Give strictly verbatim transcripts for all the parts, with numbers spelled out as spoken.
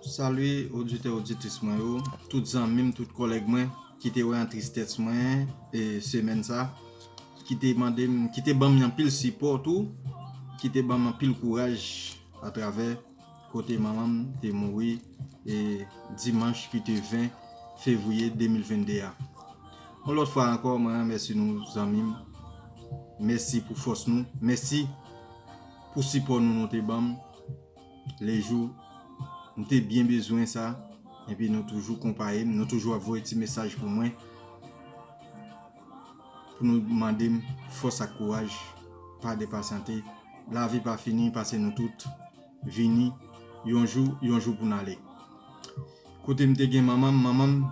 Salut oditè, oditris mwen yo, tout zanmi m, tout kòlèg mwen ki te wè an tristès mwen e semèn sa, ki te mande m, ki te ban m anpil sipò tou, ki te ban m anpil kouraj atravè kote manman m te mouri e dimanch ki te ven fevriye de mil vennde a. Yon lòt fwa ankò, mwen remèsye nou zanmi m. Mèsi pou fòs nou. Mèsi pou sipò nou nou te ban m. Lejou m te byen bezwen sa. Epi nou toujou konpaye m, nou toujou ap voye ti mesaj pou mwen, pou nou mande m fòs ak kouraj, pa depasyante. Lavi pa fini, pase nou tout vini, yon jou, yon jou pou n ale. Kote m te gen manman m, manman m,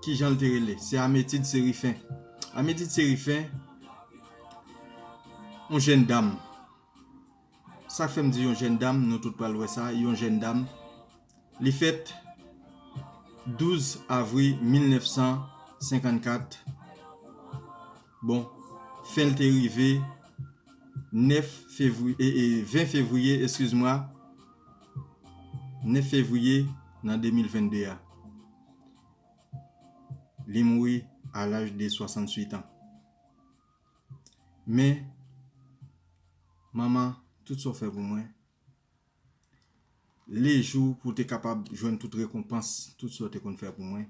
ki jan l te rele? Se Ametid Serifen. Ametid Serifen, yon jèn dam. Sa k fè m di yon jèn dam, nou tout pral wè sa, yon jèn dam. Li fèt douz avri mil nèf san senkannkat. Bon, fen l te rive nèf fevriye, e, e, ven fevriye, eskiz mwa, nèf fevriye nan de mil vennde a. Li mouri a laj de swasantuit an. Men, manman, tout sa w fè pou mwen, lejou pou w te kapab jwenn tout rekonpans, tout sa w te konn fè pou mwen.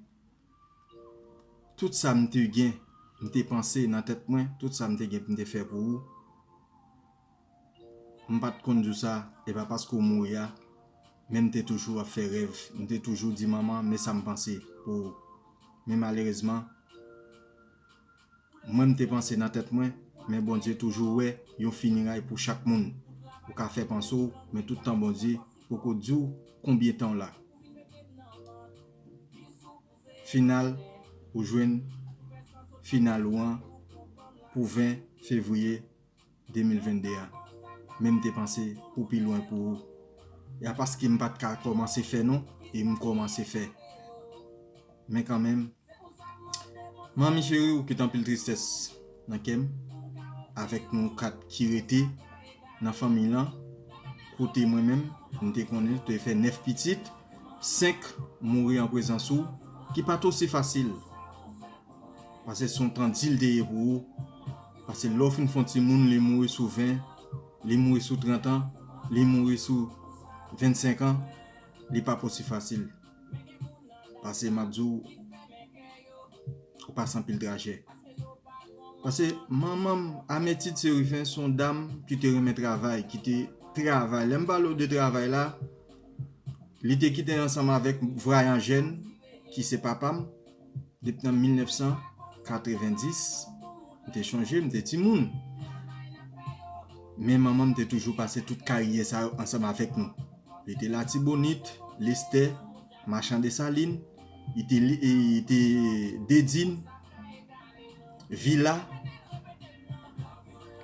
Tout sa m te gen, m te panse nan tèt mwen, tout sa m te gen pou m te fè pou ou, m pa t konn di w sa, e pa paske w mouri a, men m te toujou ap fè rèv, m te toujou di manman, men sa m panse pou ou. Men malerezman, mwen m te panse nan tèt mwen, men Bondye toujou wè yon fineray pou chak moun. Ou ka fè panse w, men tout tan Bondye poko di w konbyen tan w la. Final, ou jwenn final ou an pou ven fevriye de mil vennde a. Men m te panse pou pi lwen pou ou. E a paske m pa t ka kòmanse fè non, e m kòmanse fè. Men kanmenm, manmi cheri, ou kite anpil tristès nan kè m, avèk nou kat ki rete nan fanmi lan, kote mwen menm, m te konnen, te fè nèf pitit, senk mouri an prezans ou, ki pa t osi fasil. Paske se yon tan di l te ye pou ou. Paske lè w fin fè yon timoun, li mouri sou ven, li mouri sou trant an, li mouri sou vennsenk an, li p ap osi fasil. Paske m ap di w, ou pase anpil trajè. Paske manman m, Ametid Serifen, se yon dam ki te renmen travay, ki te travay. Lè m pale w de travay la, li te kite ansanm avèk Vwayan Jèn, ki se papa m, depi nan mil nèf san katrevendis. M te chonje, m te timoun. Men manman m te toujou pase tout karyè sa yo ansanm avèk nou. Li te Latibonit, Lestè, Machan Desalin, li te, li te Dedin, Vila,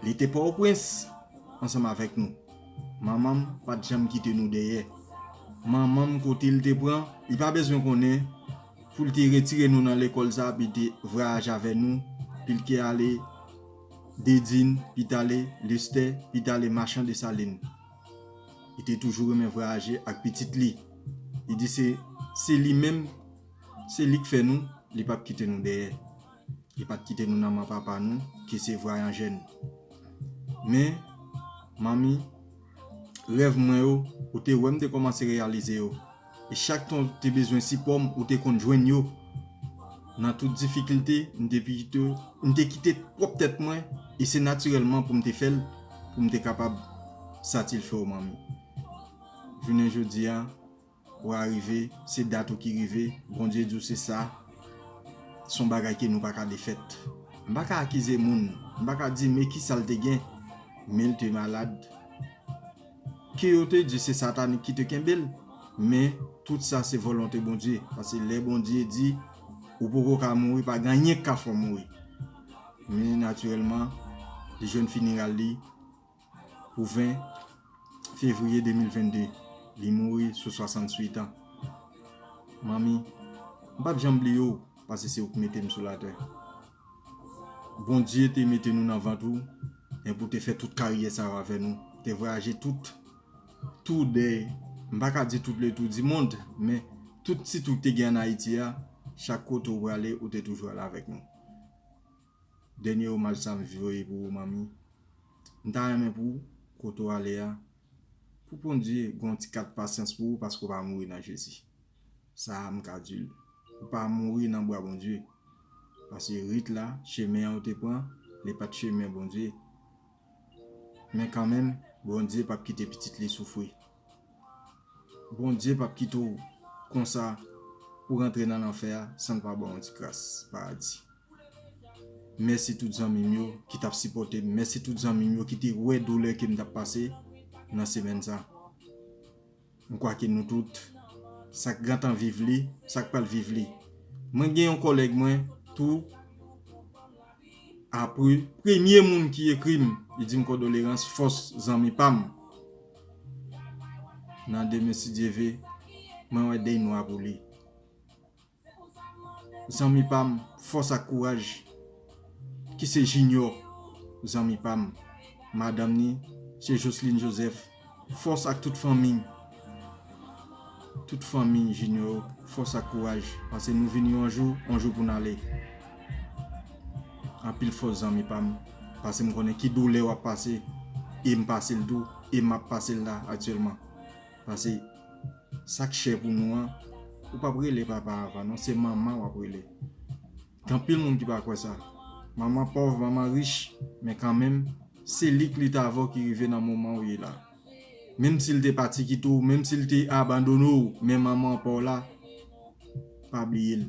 li te Pòtoprens ansanm avèk nou. Manman m pa t janm kite nou dèyè. Manman m, kote l te pran, li pa bezwen konnen pou l te retire nou nan lekòl sa, pou l te vwayaje avè nou, pou l te ale Dedin, pou l te ale Lestè, pou l te ale Machan Desalin. Li te toujou renmen vwayaje ak pitit li. Li di se, se li menm, se li k fè nou, li p ap kite nou dèyè. Li pa t kite nou nan men papa nou, ki se Vwayan Jèn. Men, manmi, rèv mwen yo, ou te wè m te kòmanse reyalize yo. E chak tan w te bezwen sipò m, ou te konn jwenn yo. Nan tout difikilte, m te kite, m te kite pwòp tèt mwen, e se natirèlman pou m te fè l, pou m te kapab satisfè w, manmi. Jounen jodi a, ou arive, se dat ou ki rive, Bondye di w se sa, se yon bagay ke nou pa ka defèt. M pa ka akize moun, m pa ka di men kisa l te gen, men l te malad. Ke yo te di se satanik ki te kenbe l, men tout sa se volonte Bondye, paske lè Bondye di ou poko ka mouri, pa gen anyen k ka fè w mouri. Men natirèlman, li jwenn fineral li pou ven fevriye de mil vennde. Li mouri sou swasantuit an. Manmi, m p ap janm bliye w, paske se ou ki mete m sou latè. Bondye te mete nou nan vant ou, e pou te fè tout karyè sa yo avè nou. Te vwayaje tout, tou de M pa ka di tout le tour du monde, men tout sitou ki te gen ann Ayiti a, chak kote ou prale, ou te toujou al avèk nou. Dènye omaj sa m voye pou ou, manmi. M ta renmen pou ou, kote w ale a, pou Bondye gen yon ti kat pasyans pou ou, paske w pa mouri nan Jezi. Sa a, m ka di l. Ou pa mouri nan bra Bondye. Paske rit la, chemen an ou te pran, li pa t chemen Bondye. Men kanmenm, Bondye p ap kite pitit li soufri. Bondye p ap kite w konsa pou rantre nan lanfè a san l pa ba w yon ti kras paradi. Mèsi tout zanmi m yo ki t ap sipòte m. Mèsi tout zanmi m yo ki te wè doulè ke m t ap pase nan semèn sa. M kwè ke nou tout, sa k gentan viv li, sa k pral viv li. Mwen gen yon kòlèg mwen tou, apre, premye moun ki ekri m, li di m kondoleyans, fòs zanmi pa m. Nan demen, si Dye ve, mwen wè dèy nwa pou li. Zanmi pa m, fòs ak kouraj. Ki se Junior, zanmi pa m. Madanm ni, se Joseline Joseph. Fòs ak tout fanmi. Tout fanmi Junior, fòs ak kouraj. Paske nou vini yon jou, yon jou pou n ale. Anpil fòs zanmi pa m. Paske m konnen ki doulè w ap pase. E m pase l tou. E m ap pase l la aktyèlman. Paske sa k chè pou nou an, ou p ap rele papa Ava non, se manman w ap rele. Gen anpil moun ki pa kwè sa. Manman pòv, manman rich, men kanmenm, se li k lit avè w ki rive nan moman w ye la. Menm si l te pati kite w, menm si l te abandone w, men manman pa w la, pa bliye l.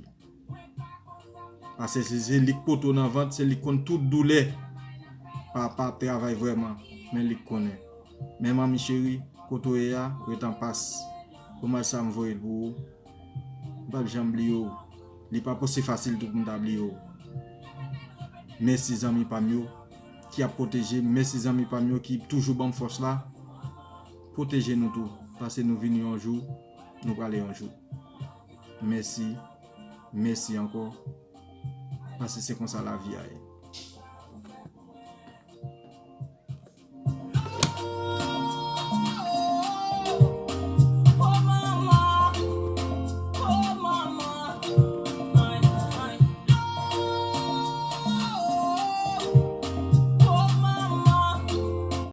Paske se, se li k pote w nan vant, se li k konn tout doulè. Papa ap travay vrèman, men li k konnen. Men manmi cheri, kote w ye a, ret an pas. Omaj sa m voye l pou ou. M p ap janm bliye w. Li pa posib fasil tou pou m ta bliye w. Mèsi zanmi pa m yo ki ap pwoteje m. Mèsi zanmi pa m yo ki toujou ban m fòs la. Pwoteje nou tou. Paske nou vini yon jou, nou prale yon jou. Mèsi. Mèsi ankò. Paske se konsa lavi a ye.